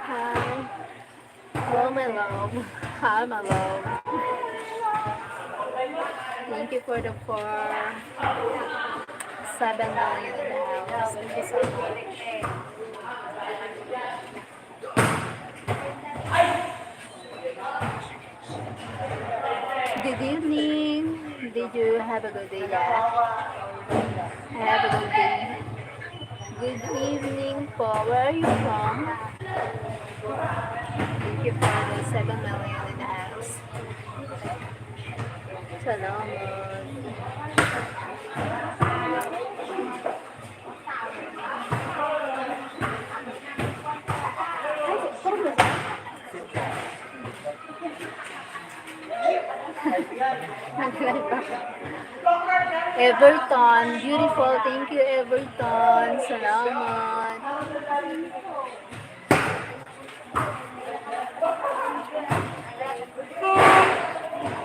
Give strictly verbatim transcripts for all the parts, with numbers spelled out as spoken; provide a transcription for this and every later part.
Hi. Hello, my love. Hi, my love. Thank you for the four, seven million in the house. Thank you so much. Good evening. Did you have a good day? Yeah. I have a good day. Good evening po. Where are you from? Thank you for the seven million in the house. Salamat. Everton, beautiful. Thank you, Everton. Salamat.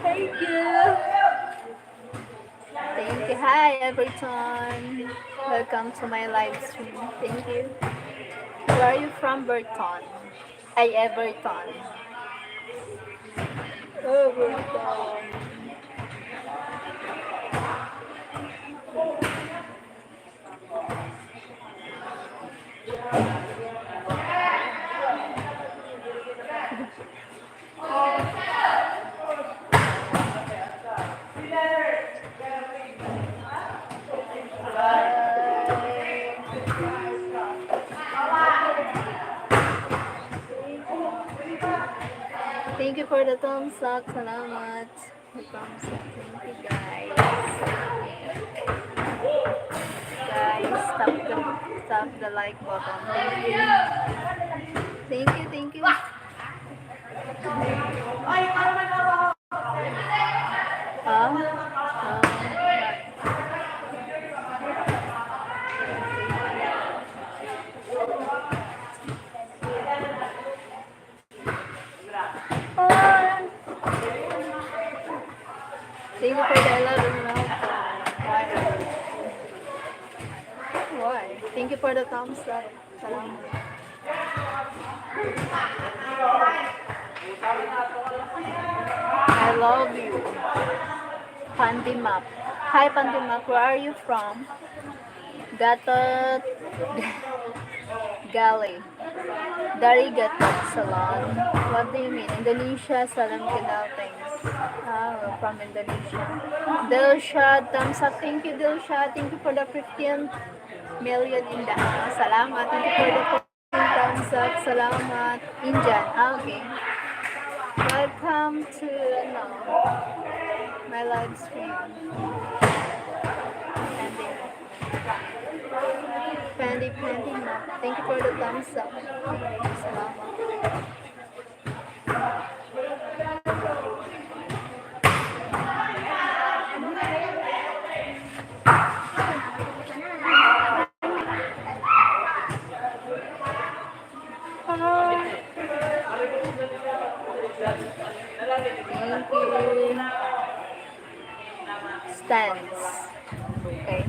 Thank you. Thank you. Hi, Everton. Welcome to my live stream. Thank you. Where are you from, Burton? Ay, Everton. Everton. Thank you for the thumbs up. Salamat. Thank you, guys. Guys, tap the, tap the like button. Thank you. Thank you, thank you. Ah? Ah. Thank you for the eleven rounds. Why? Thank you for the thumbs up. Salamat. I love you. Pandimap. Hi, Pandimap. Where are you from? Gatot. Gali. Darigat, salam. What do you mean? Indonesia, salam kenal, thanks. Ah, we're from Indonesia. Dilshad, thumbs up. Thank you, Dilshad. Thank you for the fifteen million in the house. Salamat. Thank you for the fifteen thumbs up. Salamat. Indian. Ah, okay. Welcome to, ano, my live stream. Fendi, Fendi, Fendi. Thank you for the thumbs up. Salamat. Thank you. Stands. Okay.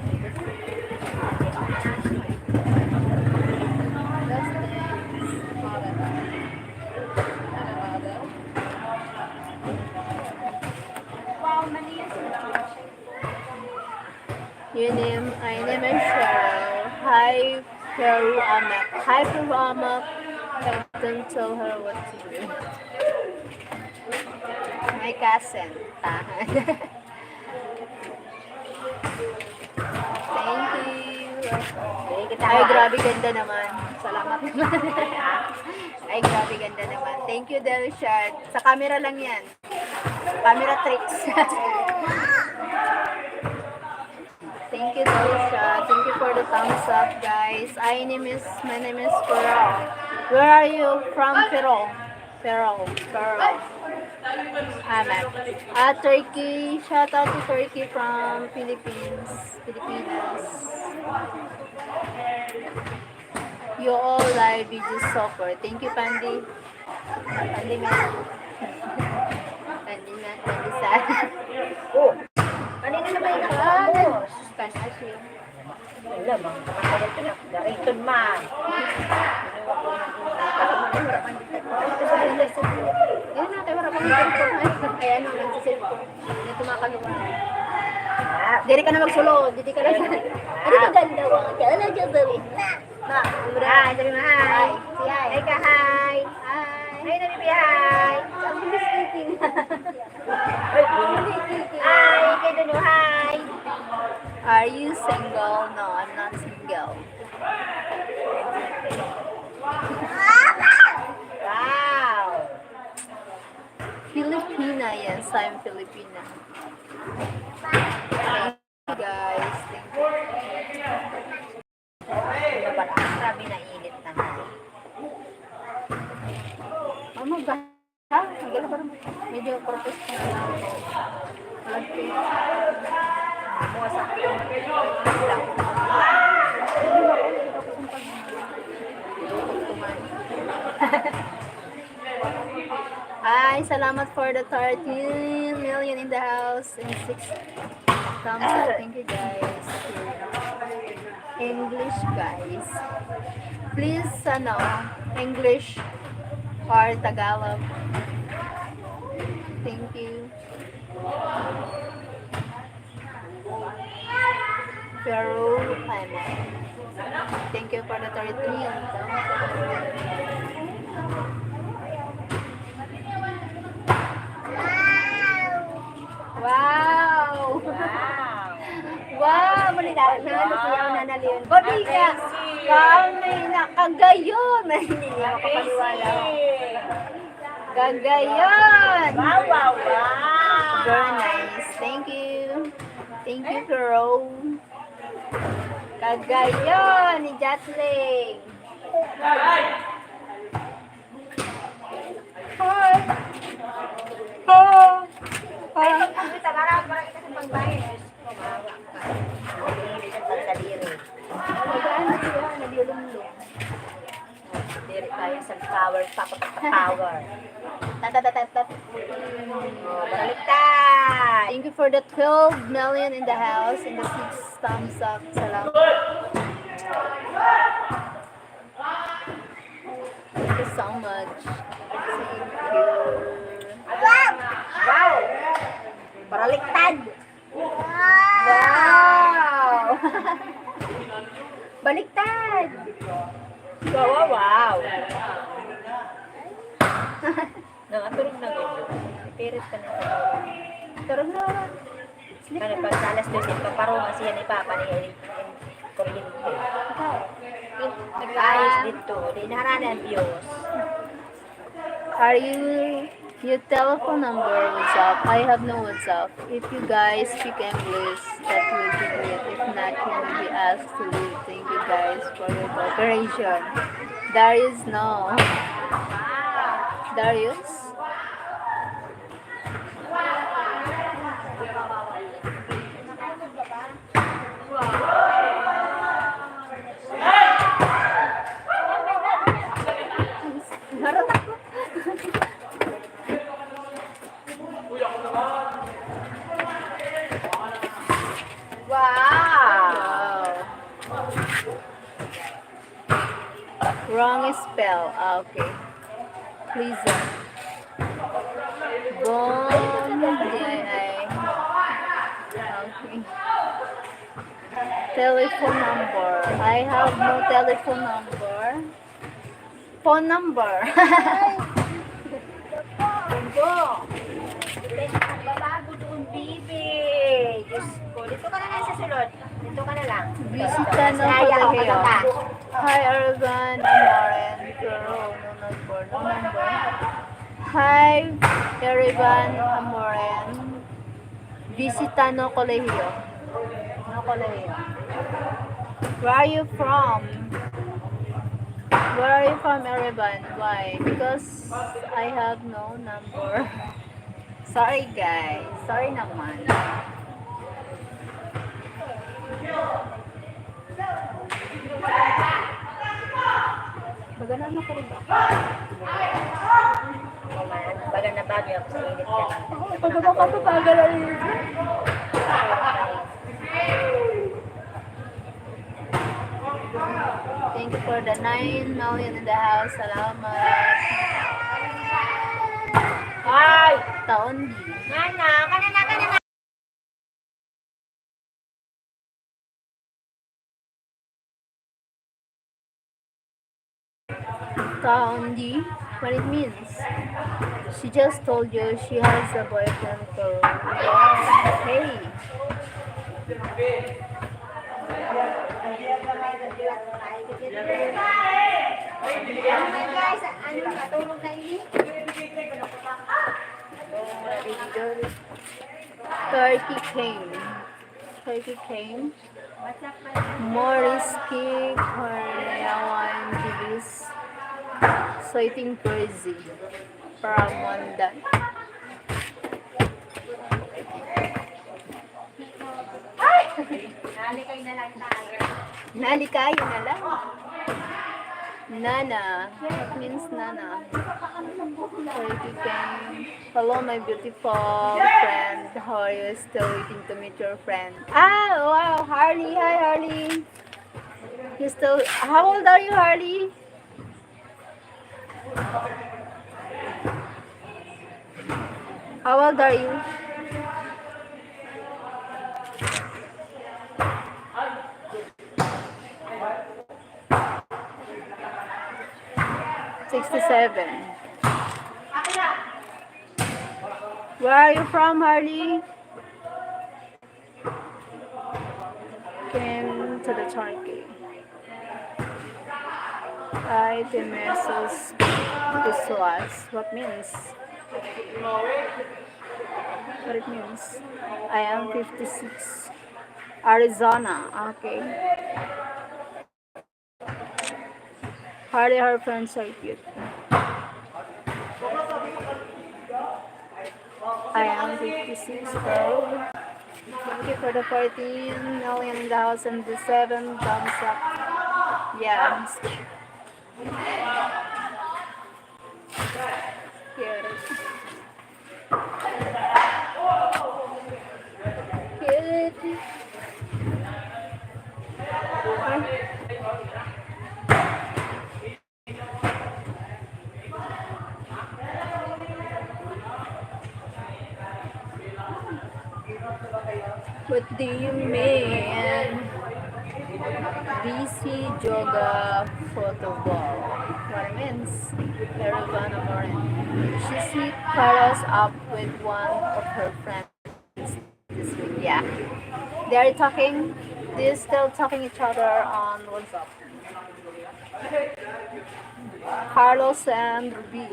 Your name, my name is Cheryl. Hi, Peru Amak. Hi, Peru Amak. I don't tell her what to do. My cousin. Tahan. Thank you. Ay, grabe, ganda naman. Salamat naman. Ay, grabe, ganda naman. Thank you, Delshad. Sa camera lang yan. Camera tricks. Thank you, Delshad. Thank you for the thumbs up, guys. I name is, my name is Pearl. Where are you from, Pearl? Pearl, Pearl. Amen. Ah, Turkey. Shout out to Turkey from Philippines. Pilipinas. You all live videos so far. Thank you, Pandi. Pandi na. Pandi na. Pandi sa. Oh, kanina na ba yung nakatapos? Suspension. Wala, mga nakatapos na. Gariton man. Yun na, tayo wala pang cellphone. Ayan, ang nagsiselfon. Hindi tumakaluwa. Diri ka na magsulod, diri ka na. Ano ka ganda mo? Kaya na dyan, baby. Ma, hi, sabi mo, hi. Hi. Hi ka, hi. Hi. Hi, Nabibi, hi. Ang bilis eating. Hi, kay Duno, hi. Are you single? No, I'm not single. Wow. Filipina, yes, I'm Filipina. Thank you, guys. Thank you. Grabe na init na nga. Ano ba? Ha? Ang ganda pa naman. Medyo purpose ko na lang. Malagkit. Mga sakit. Ay, salamat for the thirteen million in the house and six thumbs up. Thank you, guys. English, guys. Please, ano, English or Tagalog. Thank you. Pero, ano, thank you for the thirteen. Wow! Wow! Wow! Mali na, na, na, na, na, na, Leon. Bodega! Kami na, Cagayan! Mali, hindi niya makapaniwala. Cagayan! Wow, wow, wow! Very nice. Thank you. Thank you, bro. Cagayan ni Jatling. Hi! Hi! Hi! Magaan siya, naglulunglong. Diri tayo sa power, pa, pa, pa, pa, power. Ta, ta, ta, ta, ta. Oh, baliktad. Thank you for the twelve million in the house and the six thumbs up. Salamat. Thank you so much. Thank you. Wow! Baliktad! Wow! Baliktad! Wow, wow, wow. Nakaturog na gud. Pirit pa na. Turog na. Ano, pag sa alas dos, paparoma siya ni Papa ni Eric. Kuryente. Nag-aayos dito. Di naharani ang views. Are you, your telephone number, WhatsApp? I have no WhatsApp. If you guys speak English, that will be great. If not, you will be asked to leave. Thank you guys for your cooperation. Darius, no. Darius? Harap ako. Wow! Wrong spell. Ah, okay. Please. Bon, D I I. Okay. Telephone number. I have no telephone number. Phone number. Bunggo. Nagbabago doon, bibi. Diyos ko. Dito ka na lang sa sulod. Dito ka na lang. Bisita ng Kaya, kolehiyo. Hi, Ervan Amoren. Pero, no number, no number. Hi, Erivan Amoren. Bisita ng kolehiyo. No kolehiyo. Where are you from? Where are you from, Erivan? Why? Because I have no number. Sorry, guys. Sorry naman. Baga na, ano ka rin ba? Baga na, bago ako sa init ka lang. Ako, pag ako ka, baga na rin. Thank you for the nine million in the house. Salamat. Ay! Taon di. Nana, kana na, kana na. Taon di? What it means? She just told you she has a boyfriend, girl. Wow. Hey. Guys, ano, natulog na ini? Turkey came. Turkey came. Morris King, Horneawan, Jibis, Soiting Perzi, Pramondan. Nalikay na lang tayo. Nalikay na lang. Nana. What means nana? Turkey came. Hello, my beautiful friend. How are you? Still waiting to meet your friend. Ah, wow, Harley. Hi, Harley. You still, how old are you, Harley? How old are you? Sixty-seven. Where are you from, Harley? Came to the Turkey. Ay, Timesos Pisuas. What means? What it means? I am fifty-six. Arizona. Okay. Harley, her friends are cute. I am fifty-six, bro. Thank you for the fourteen million in the house and the seven thumbs up. Yeah. Cute. Cute. What do you mean? V C Joga Photo Wall. What it means? Caravana Morin. She see Carlos up with one of her friends. This week, yeah. They are talking, they still talking each other on WhatsApp. Carlos and Ruby.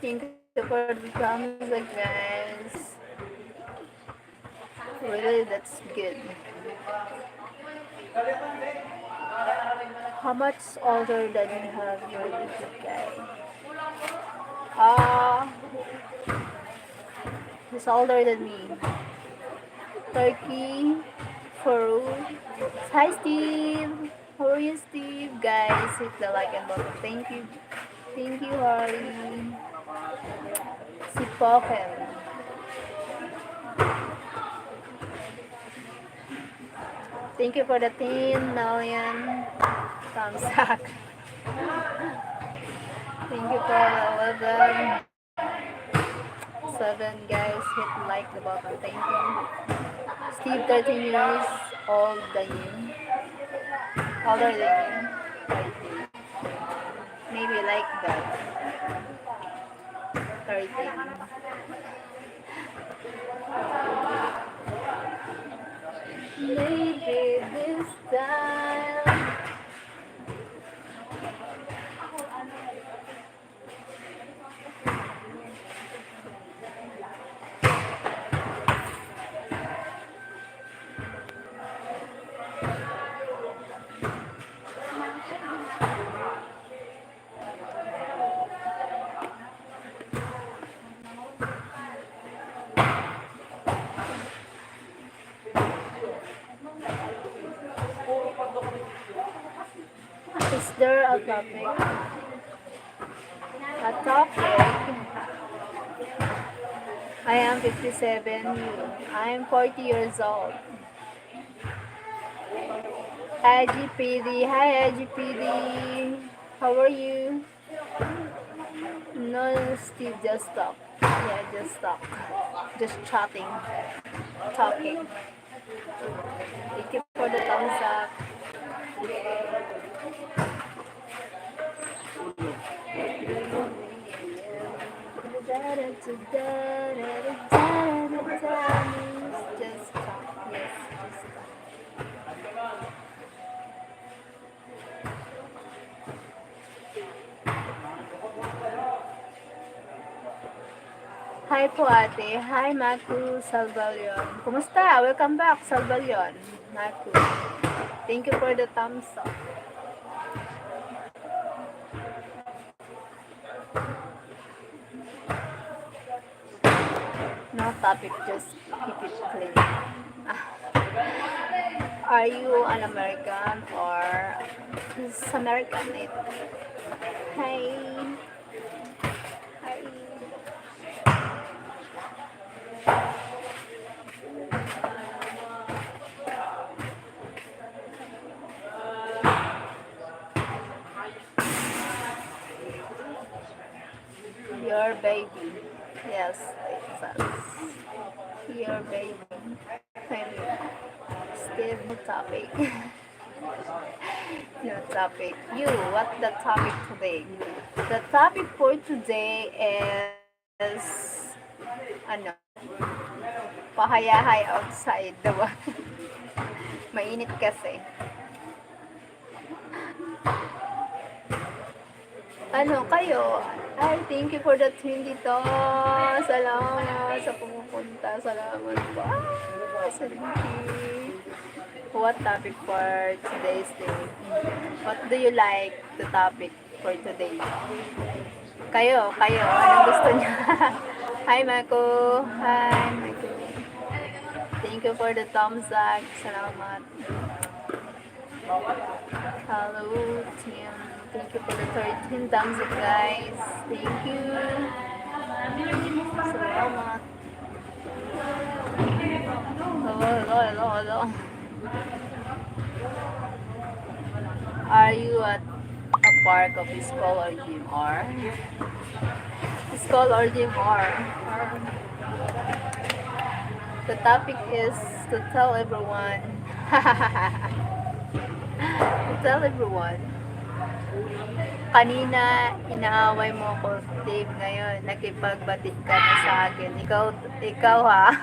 Thank you for the thumbs up, guys. Really, that's good. How much older than you have your little guy? Uh, he's older than me. Turkey, Peru. Hi, Steve. How are you, Steve? Guys, hit the like and button. Thank you. Thank you, Harry. Si Poken. Thank you for the ten million thumbs up. Thank you for the eleven. Seven, guys, hit like the button. Thank you. Steve, thirteen years old than you. Older than you. Maybe like that. Thirteen. Maybe this time. Is there a topic? A topic? I am fifty-seven. I am forty years old. I G P D. Hi, I G P D. How are you? No, Steve, just talk. Yeah, just talk. Just chatting. Talking. Thank you for the thumbs up. Just talk. Yes, just talk. Hi po, ate. Hi, Maku Salvalion. Kumusta? Welcome back, Salvalion. Maku. Thank you for the thumbs up. No topic, just keep it clean. Are you an American or is American it? Hi. Hi. Your baby. Yes, Jesus. Your baby. Maybe. Still no topic. No topic. You, what the topic today? The topic for today is, ano, pahayahay outside the wa-, mainit kasi. Ano kayo? Ay, thank you for the twenty to. Salamat sa pumupunta. Salamat po. Ah, salamat. What topic for today's day? What do you like the topic for today? Kayo, kayo. Anong gusto niyo? Hi, Mako. Hi, Mako. Thank you for the thumbs up. Salamat. Hello, team. Thank you for the thirteen thumbs up, guys. Thank you. Salamat. Hello, hello, hello, hello. Are you at a park of school or gym or school or gym or the topic is to tell everyone. To tell everyone. Kanina, inaaway mo ako, Dave. Ngayon, nakipagbati ka na sa akin. Ikaw, ikaw ha.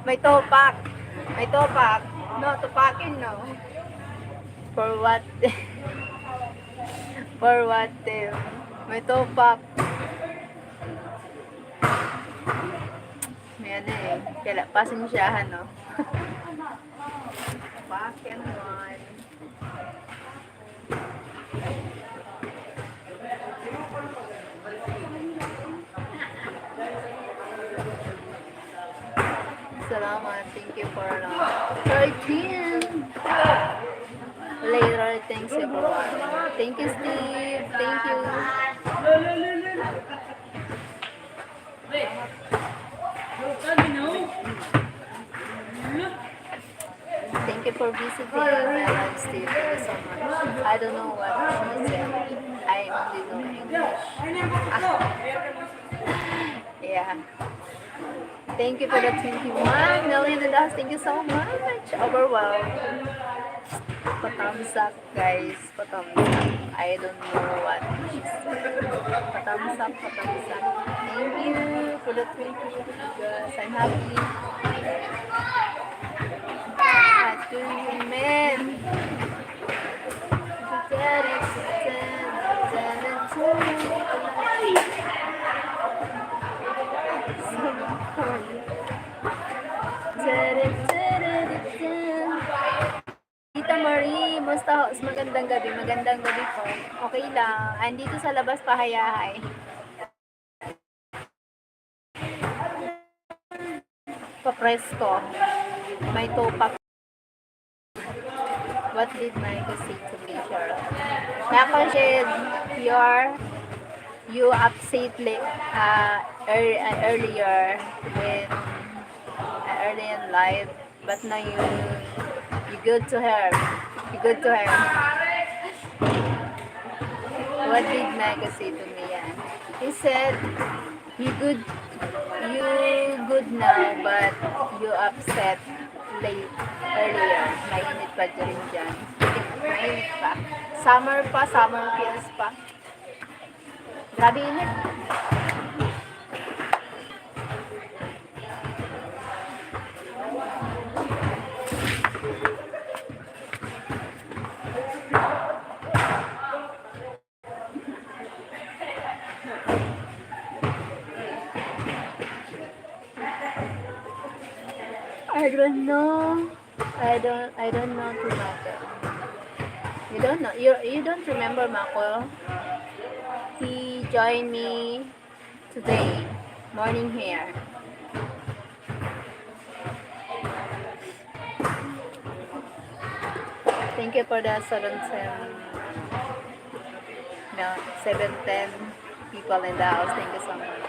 May topak. May topak. No, tupakin, no. For what? For what, Dave? May topak. May ano eh. Kaya pasensyahan, no? Black and white. Salamat. Thank you for, uh, thirteen. Later, thanks everyone. Thank you, Steve. Thank you. Thank you for visiting my live stream. Thank you so much. I don't know what she said. I only know English. Yeah. Thank you for the twenty-one million dollars. Thank you so much. Overwhelmed. Pa-thumbs up, guys. Pa-thumbs up. I don't know what she said. Pa-thumbs up, pa-thumbs up. Thank you for the twenty-one. Yes, I'm happy. Happy women. Tita Marie, musta ho? Magandang gabi, magandang gabi po. Okay lang. Andito sa labas, pahayahay. Papresko. May topak. What did Michael say to me, Cheryl? Michael said, you're, you upset li-, uh, ear-, uh, earlier when, uh, early in life, but now you, you good to her. You good to her. What did Michael say to me yan? He said, you good, you good now, but you upset late, earlier. Mainit pa rin dyan. Mainit pa. Summer pa, summer feels pa. Grabe init. I don't know. I don't, I don't know too much. You don't know? You, you don't remember Mako? He joined me today morning here. Thank you for the seven ten, no, seven ten people in the house. Thank you so much.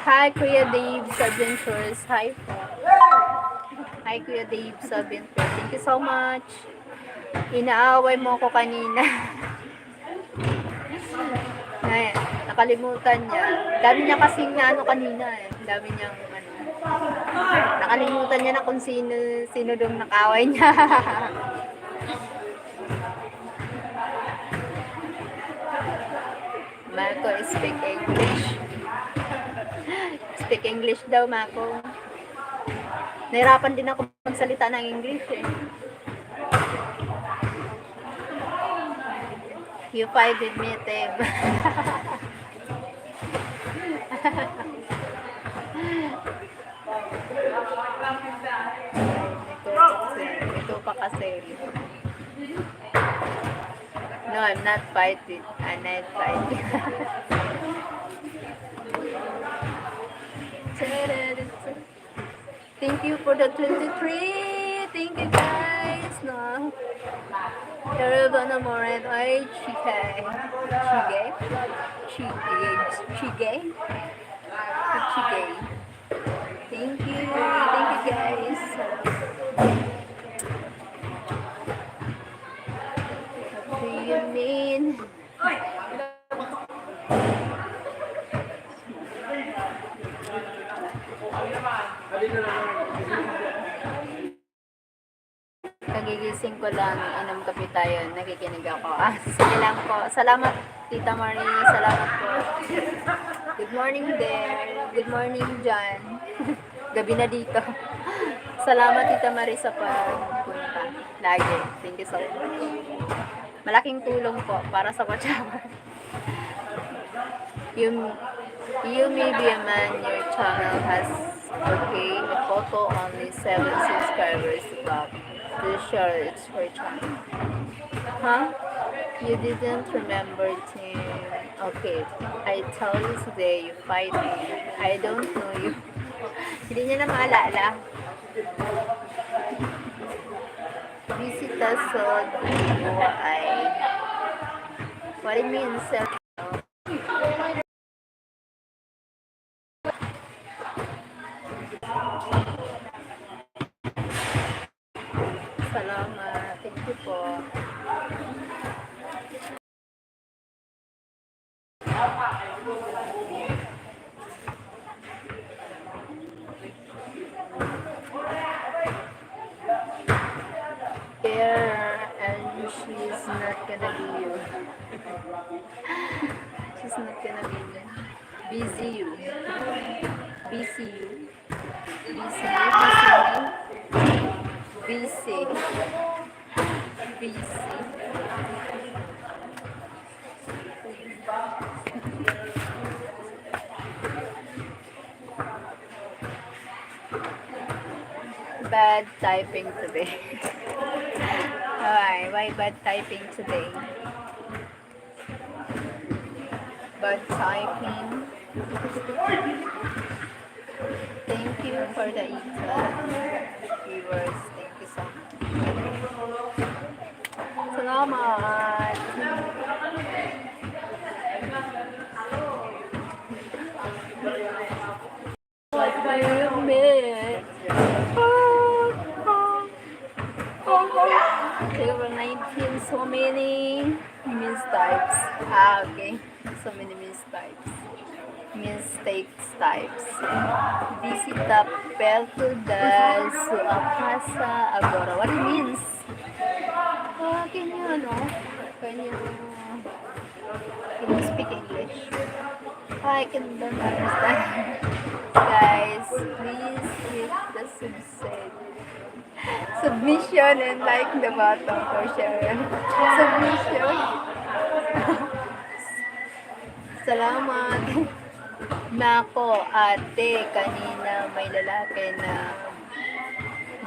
Hi, Kuya Dave's Adventures. Hi po. Hi, Kuya Dave's Adventures. Thank you so much. Inaaway mo ako kanina. Ayan, nakalimutan niya. Dami niya kasing na ano kanina eh. Dami niyang ano. Nakalimutan niya na kung sino, sino dong nakaway niya. Marco, speak English. Speak English daw, Marco. Nahirapan din ako magsalita ng English eh. You fight with me, Tim. Ito pa kasi, ito pa kasi. No, I'm not fighting. I'm not fighting. Thank you for the twenty-three. Thank you, guys. No? Pero ba na mo rin? Ay, chike. Chige? Chige. Chige? Chige. Thank you. Thank you, guys. What do you mean? Kagigising ko lang, inom kape tayo, nakikinig ako. Ah, sige lang po. Salamat, Tita Marie. Salamat po. Good morning there. Good morning, John. Gabi na dito. Salamat, Tita Marie, sa pagpunta. Lagi. Thank you so much. Malaking tulong po para sa Pachama. You, you may be a man, your channel has, okay, a photo, only seven subscribers above. Please share it for channel. Huh? You didn't remember, Tim? Okay, I tell you today, you fight me. I don't know you. Hindi niya na maalala. Bisita sa buhay. What it means, sir? Salamat. Thank you po. Here, and she's not gonna be you. She's not gonna be you. Busy you. Busy you. Busy you. Busy you. Busy. Busy. Bad typing today. Why? Why bad typing today? Bad typing. Thank you for the eight viewers. Thank you so much. Salamat. What do you mean? Zero nineteen, so many mistypes. Ah, okay. So many mistypes. Mistakes types. Visita perto da sua casa agora. What it means? Ah, can you, ano? Can you, can you speak English? I can don't understand. Guys, please hit the subscribe. Submission and like the button for share. Submission. Salamat. Nako, ate, kanina may lalaki na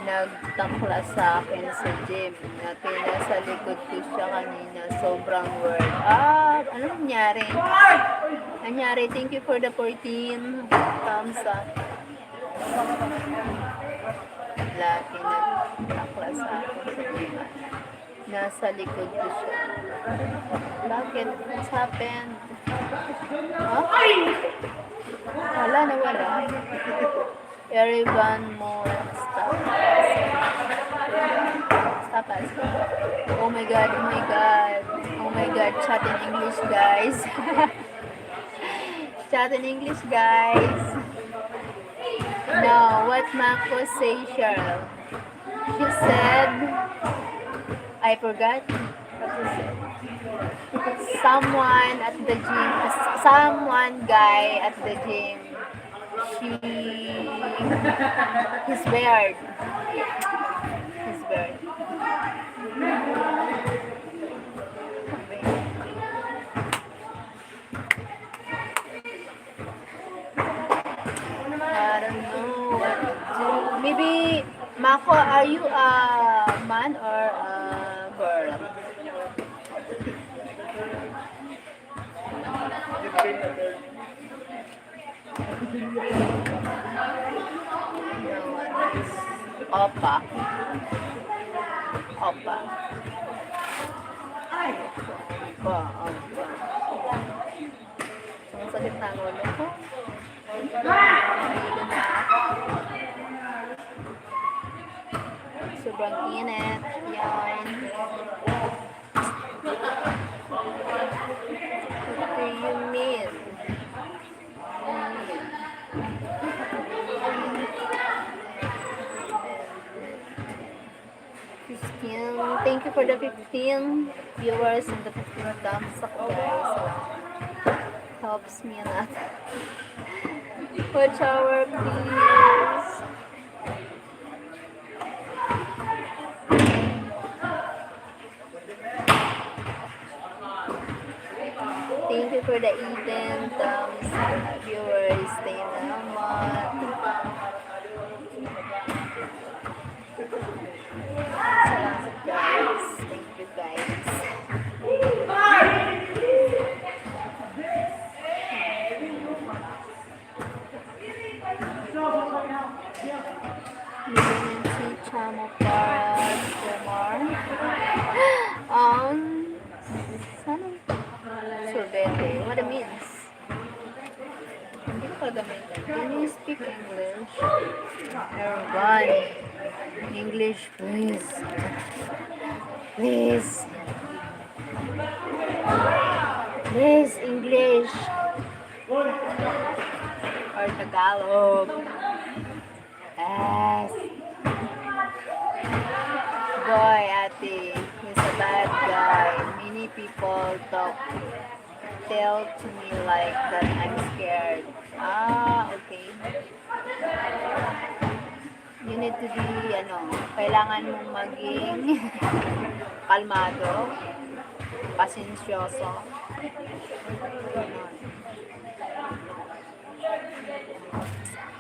nagtakla sa akin sa gym. Na nasa likod ko siya kanina. Sobrang weird. Ah, ano nangyari? Nangyari, thank you for the fourteen thumbs up. Lagi nagtakla sa akin sa gym. Nasa likod ko siya. Bakit? What's happened? Huh? Wala, nawala. Everyone more stop us. Stop us. Oh my God, oh my God. Oh my God, chat in English, guys. Chat in English, guys. Now, what Mako say, Cheryl? She said, I forgot what she said. Someone at the gym, someone guy at the gym, she, his beard. His beard. I don't know what to do. Maybe, Mako, are you a man or a girl? Opa. Opa. Opa, opa. Ang sakit ng ulo ko. Sobrang init. Yan. What do you mean? Fifteen. Thank you for the fifteen viewers and the fifteen thumbs up, guys. Helps me a lot. Watch hour, please. Thank you for the event, um, viewers. Thank you, Mama. Salamat, guys. Thank you, guys. Lieutenant si Chamo para Jomar. Um, sana sorbete. What it means? Hindi ko talaga maintindihan. Can you speak English? Ervan. English, please. Please. Please, English. Or Tagalog. Yes. Boy, ate, he's a bad guy. Many people talk, tell to me like that I'm scared. Ah, okay. You need to be, ano, kailangan mong maging kalmado, pasensyoso. Ganon.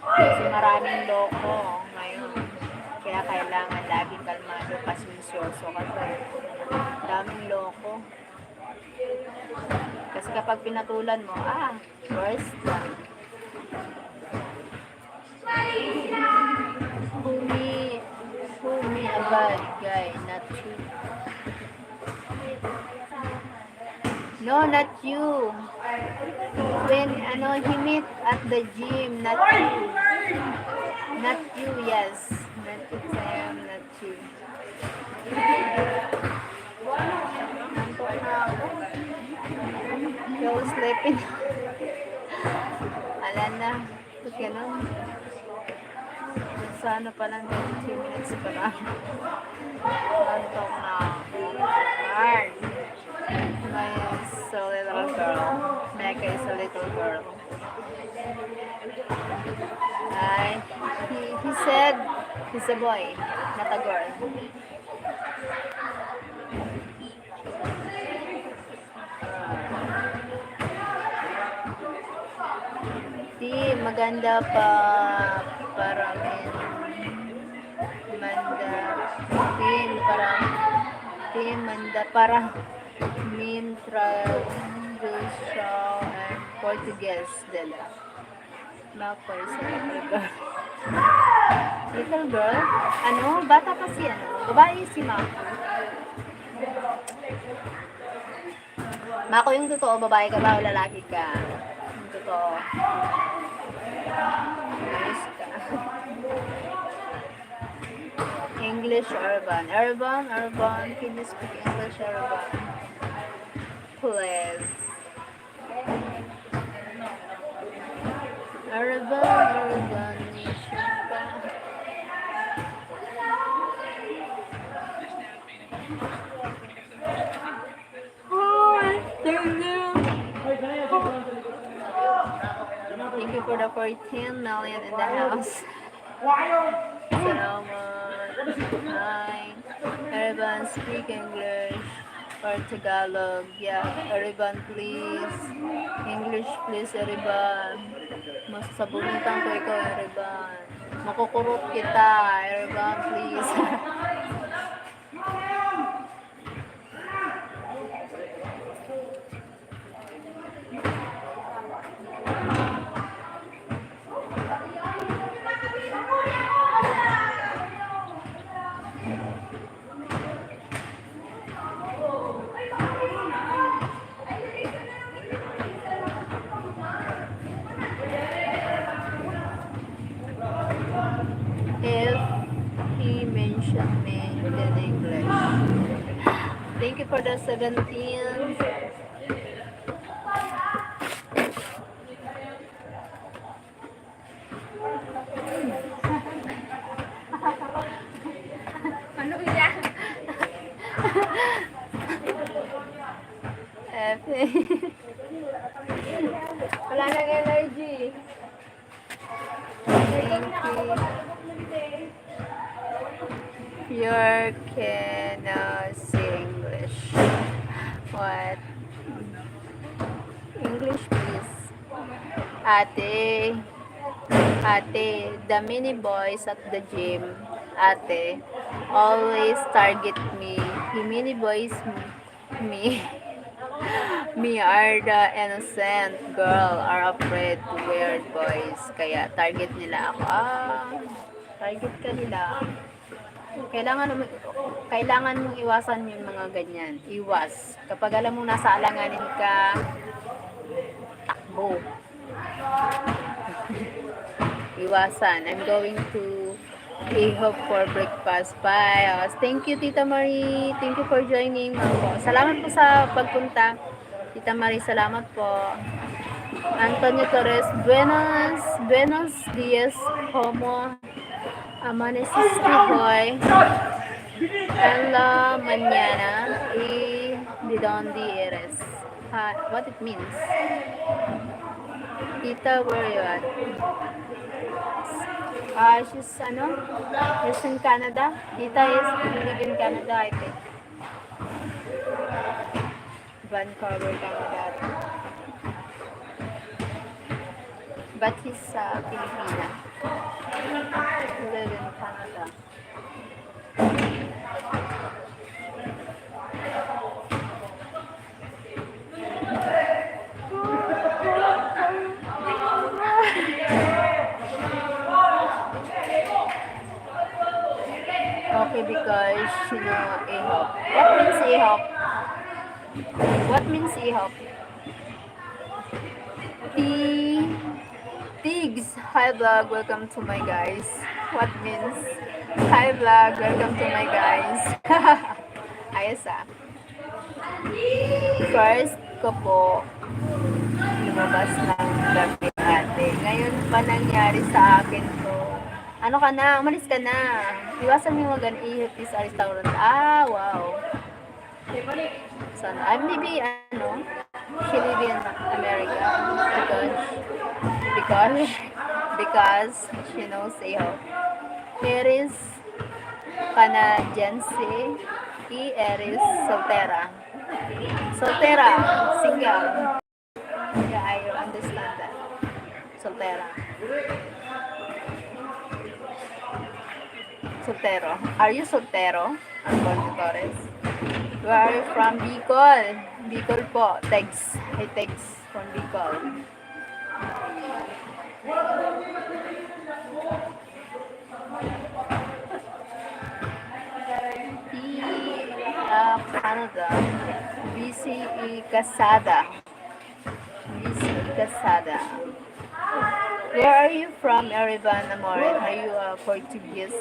Kasi maraming loko ngayon. Kaya kailangan laging kalmado, pasensyoso kasi daming loko. Kasi kapag pinatulan mo, ah, worse na. Who me, who me a bad guy, not you. No, not you. When, ano, he meet at the gym, not you. Not you, yes. Not you, Sam, not you. Antok na ako. Feel sleepy. Alam na. Ba't ganun? Sa ano pa lang, twenty minutes pa lang. Antok na ako. Hard. My is a little girl. Mecca is a little girl. Ay, he, he said he's a boy, not a girl. Di maganda pa para min-, manda, di para, di manda para min traduction and Portuguese dela. Mako is a little girl. Little girl? Ano? Bata pa si ano? Babae si Mako. Mako yung totoo, babae ka ba o lalaki ka? Yung totoo. Ayos ka. English, Urban. Urban, Urban, can you speak English, Urban? Please. Urban, Urban, Nation pa. Hi, thank you. Thank you for the fourteen million in the house. Salamat. Hi. Everyone speak English or Tagalog. Yeah, Eriban, please. English, please, Eriban. Masasabunutan ko ikaw, Eriban. Makukurot kita, Eriban, please. Thank you for the seventeen. Ano yan? F A. Wala nang energy. Thank you. Your cannot say English. What? English, please. Ate, ate, the mini boys at the gym, ate, always target me. He mini boys me. Me are the innocent girl are afraid to weird boys. Kaya target nila ako. Ah, target ka nila. Kailangan mo, kailangan mong iwasan yung mga ganyan. Iwas. Kapag alam mong nasa alanganin ka, takbo. Iwasan. I'm going to IHOP for breakfast. Bye. Oh, thank you, Tita Marie. Thank you for joining. Opo. Salamat po sa pagpunta. Tita Marie, salamat po. Antonio Torres, buenos, buenos dias, como amaneces hoy? En la mañana, y de dónde eres? Ha, what it means? Tita, where you at? Ah, she's, ano? She's in Canada. Tita is live in Canada, I think. Vancouver, Canada. But he's, uh, Filipina. Live in Canada. Okay, because, you know, IHOP. What means IHOP? What means IHOP? Ti-, Tigs, hi vlog, welcome to my guys. What means? Hi vlog, welcome to my guys. Ayos ah. First ko po, lumabas ng gabi, ate. Ngayon pa nangyari sa akin to. Ano ka na? Umalis ka na. Iwasan mo yung mga gan-, ihip sa restaurant. Ah, wow. So, ah, maybe, ano, she live in America because, because, because she knows IHOP. Eres Canadiense y eres soltera. Soltera, single. Yeah, I understand that. Soltera. Soltero. Are you soltero? Antonio Torres. Where are you from? Bicol. Bicol po. Tegs. Hi, Tegs from Bicol. Ti-, ah, Canada. Busy y casada. Busy y casada. Where are you from, Erivan Amorin? Are you a Portuguese?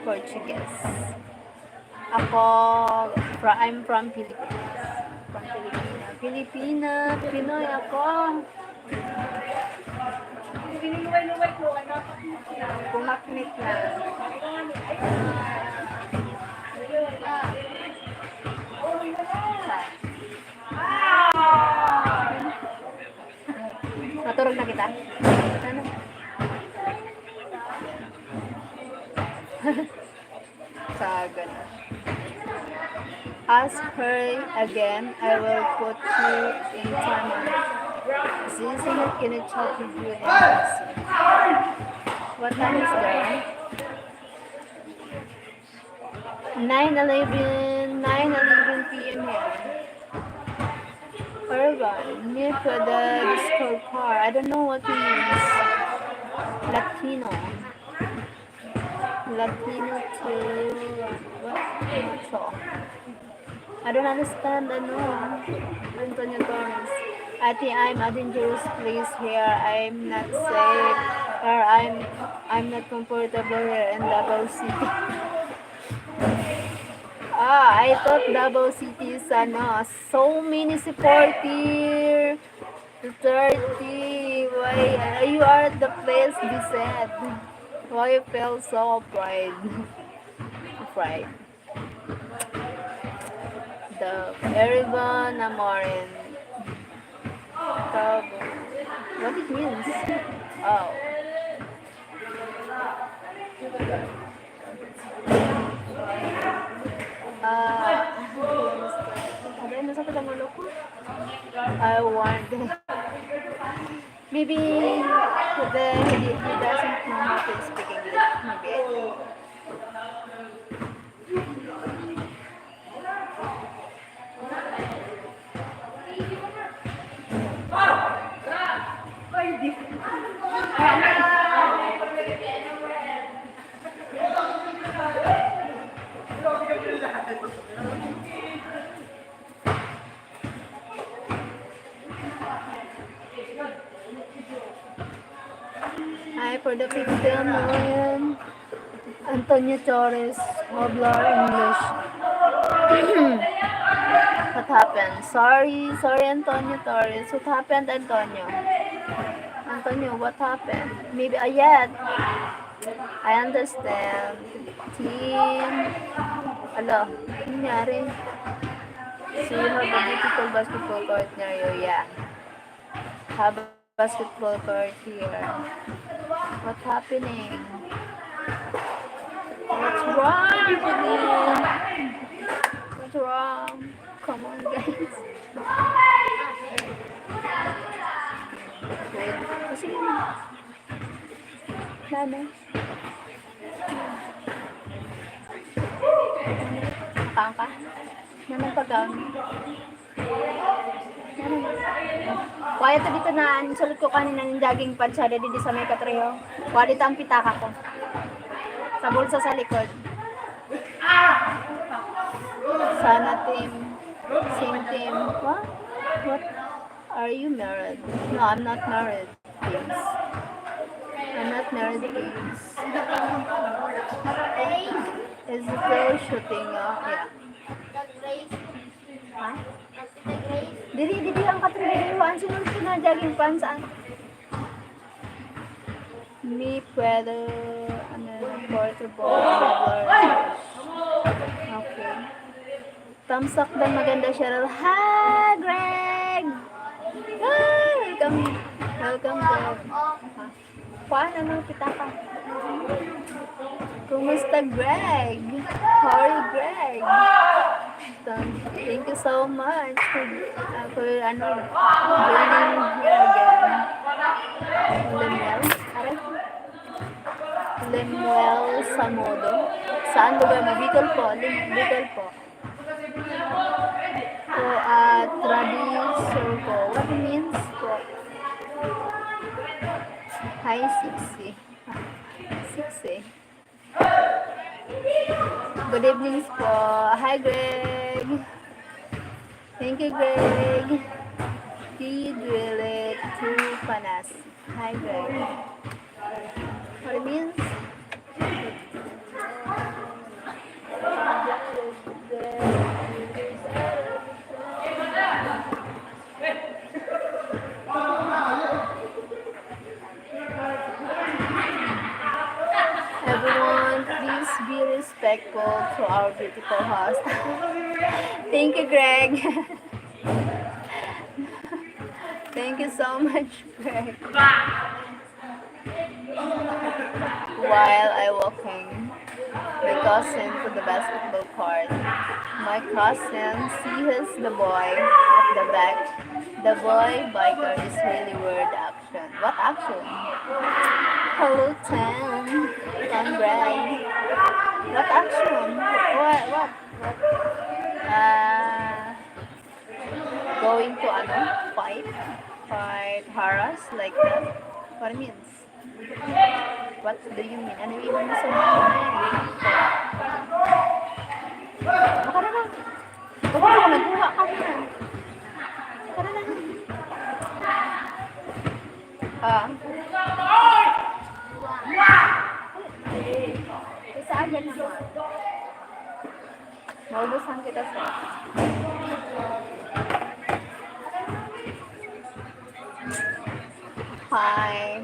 Portuguese. Ako, fra-, I'm from Philippines. From Filipina. Filipina, Pinoy ako. Pumaknit na. Maturog na kita. Ano? Saga na. Ask her again. I will put you in timer. Zinzi, can I talk with you in person? What time is there? Nine eleven, nine eleven P M here. Urban, me for the Discord car. I don't know what it means. Latino. Latino to what? Macho. I don't understand, ano, Antonio Torres. Ate, I'm a dangerous place here. I'm not safe. Or I'm, I'm not comfortable here in Davao City. Ah, I Shoutout Davao City, sana. So many supporter. Thirty. Why, uh, you are the place, Lisette? Why you feel so afraid? Afraid. The Erivan Amorin. Tabo. What it means? Oh. Ah, ano sa ulo ko? I want. Maybe the, he, he doesn't know how to speak English. Maybe. Hi, for the fifteen million. Antonio Torres, Hoblar, English. What happened? Sorry, sorry, Antonio Torres. What happened, Antonio? Antonio, what happened? Maybe, ah, yet. I understand. Team. Alo, nangyari? So you have a beautiful basketball court near you, yeah. Have a basketball court here. What's happening? What's wrong, Janine? What's wrong? Come on, guys. Wait. Kasi yun. Mama. Kaon ka? Mama, pagkaon. Kaya to dito na, ang sulod ko kanina ng jogging pants, siya dito sa may katreho. Kuha dito ang pitaka ko. Sa bulsa sa likod. Sana team. Same team. What? What? Are you married? No, I'm not married, babes. I'm not married, babes. Is it still shooting? Oh, yeah. Ha? Diri, diri ang katrinihan. Sinunod ko na jogging pants, ah. Mi puedo, ano, portable, okay. Thumbs up daw, maganda, Cheryl. Hi, Greg! Ah, welcome. Welcome, Greg. Ah, kuha na, no? Kita ka. Kumusta, Greg? How are you, Greg? Thank you so much for, uh, for, ano, joining here again. Lemuel? Aray. Lemuel Samodo. Saan lugar mo? Bicol po. Lim-, Bicol po. Po, ah, Travisor po. What it means po? Hi, Sixy. Sixy. Good evening po. Hi, Greg. Thank you, Greg. He drill it to Panas. Hi, Greg. What it means? Everyone, please be respectful to our beautiful host. Thank you, Greg. Thank you so much, Greg. While I walking my cousin to the basketball court, my cousin sees the boy at the back. The boy biker is really weird action. What action? Hello, Tan. Tan Greg. What action? What, what? Ah, going to, ano, fight? Fight, harass, like that? What it means? What do you mean? Ano yung ibig mo sabihin? Baka na lang. Baka na lang, nagkuha ka na. Baka na lang. Ah. Isa agad naman. Maubusan kita sa... Hi.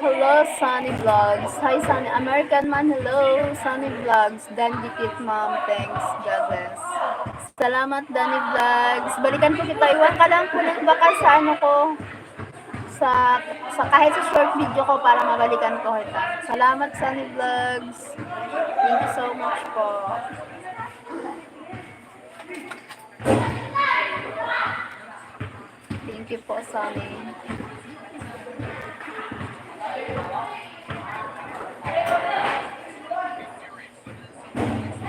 Hello, Sunny Vlogs. Hi, Sunny. American man, hello, Sunny Vlogs. Dan Dikit, ma'am. Thanks. God bless. Salamat, Danny Vlogs. Balikan ko kita. Iwan ka lang po ng baka sa ano ko. Sa, sa kahit sa short video ko para mabalikan ko kita. Salamat, Sunny Vlogs. Thank you so much po. Thank you po, Sunny.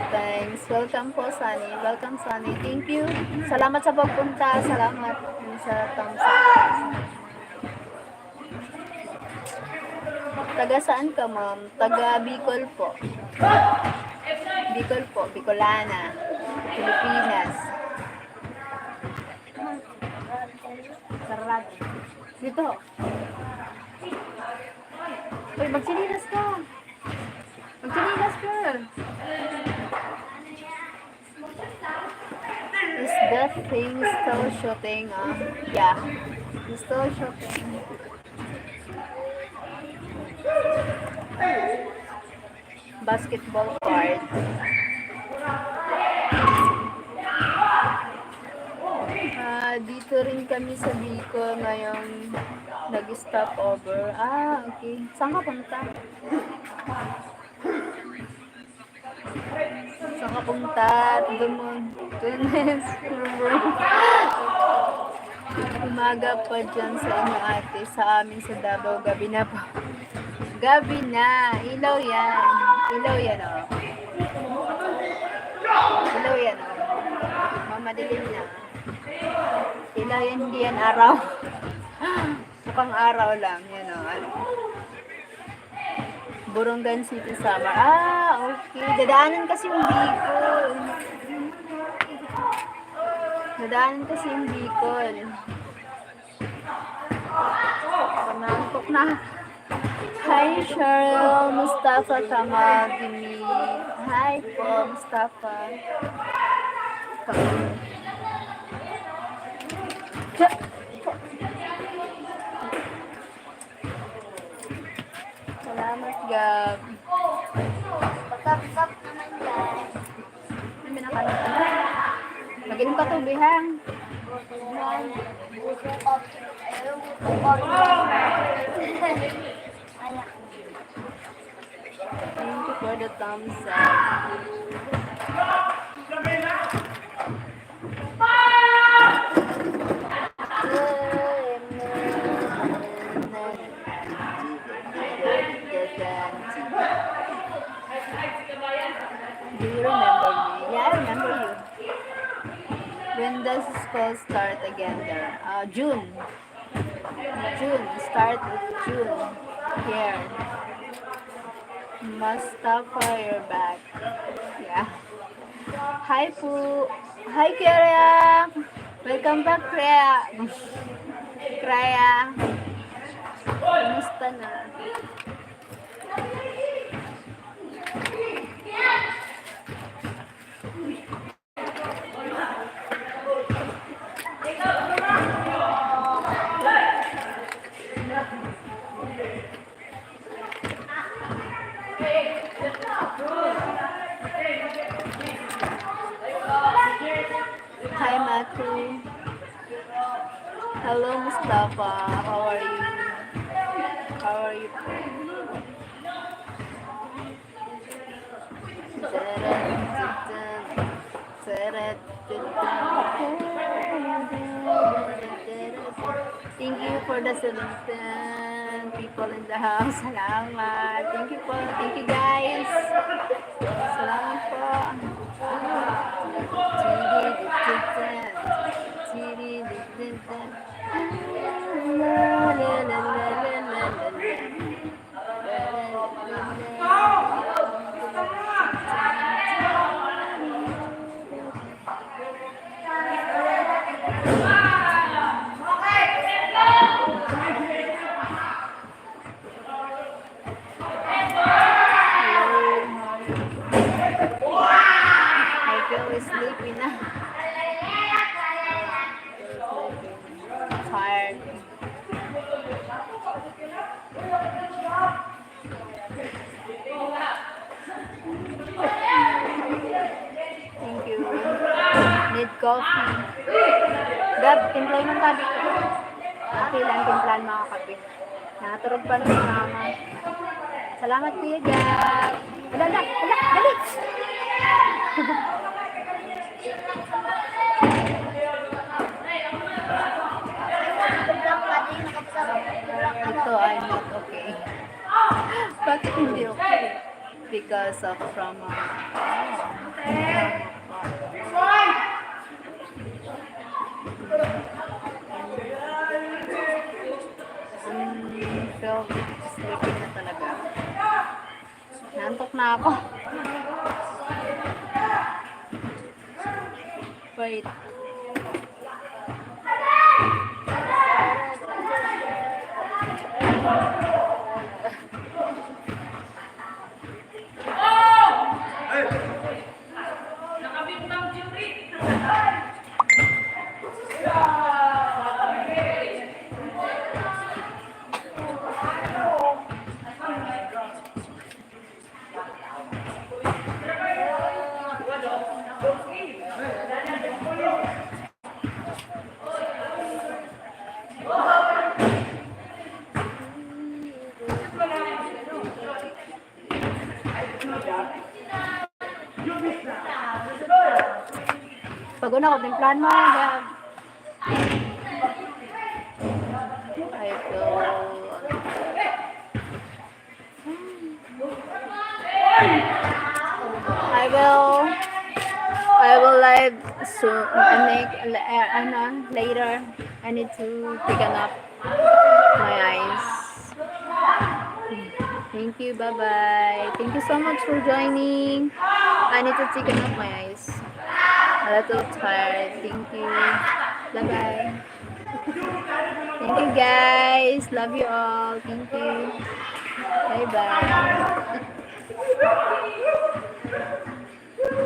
Thanks. Welcome po, Sunny. Welcome, Sunny. Thank you. Salamat sa pagpunta. Salamat sa thumbs up. Taga saan ka, ma'am? Taga Bicol po. Bicol po, Bicolana, Pilipinas. Sarado. Dito. Uy, magsinilas ka. Magsinilas ka. Is that thing still shooting? Ah, yeah. It's still shooting. Basketball court. Ah, dito rin kami sa Bicol ngayong nag-stop over. Ah, okay. Saan ka punta? Saan ka punta? Dumon. Tunes. Umaga pa dyan sa inyo, ate. Sa amin sa Davao, gabi na po. Gabi na. Ilaw yan. Ilaw yan, oh. Ilaw yan, oh. Mamadilim na. Ilaw yan, hindi yan araw. Mukhang araw lang. Yan, oh. Ano? Borongan City, Samar. Ah, okay. Dadaanan kasi yung Bicol. Dadaanan kasi yung Bicol. Panangkok na. Hi, Cheryl. Mustafa Kamal Dini. Hi po, Mustafa. Salamat, Gab. Pakakap naman, guys. Ay, may nakalat na. Mag-inom ka tubig, ha? Thank you for the thumbs up. Do you remember me? Yeah, I remember you. When does school start again there? Uh, June. June. Start of June. Here. Mustafa, you're back. Yeah. Hi po. Hi, Kuya Rhea. Welcome back, Kuya. Kuya. Kumusta na? Hi, Matu. Hello, Mustafa. How are you? How are you? Thank you for the seventeen people in the house. Salamat. Thank you po. Thank you, guys. Salamat po. Coffee. Gab, timplay man ka dito. Okay lang, timplahan mga kape. Nakaturog pa si mama. Salamat, Kuya Gab. Ala, ala, ala, dali. Ito ay not okay. Bakit hindi okay? Because of trauma. Mm, so, sleeping na talaga. Nantok na ako. Wait. Pag una ko, timplahan mo, Gab. Ay, ito. I will, I will live soon. I make, uh, ano, later. I need to take a nap. My eyes. Thank you. Bye-bye. Thank you so much for joining. I need to take a nap. My eyes. A little tired. Thank you. Bye-bye. Thank you, guys. Love you all. Thank you. Bye-bye.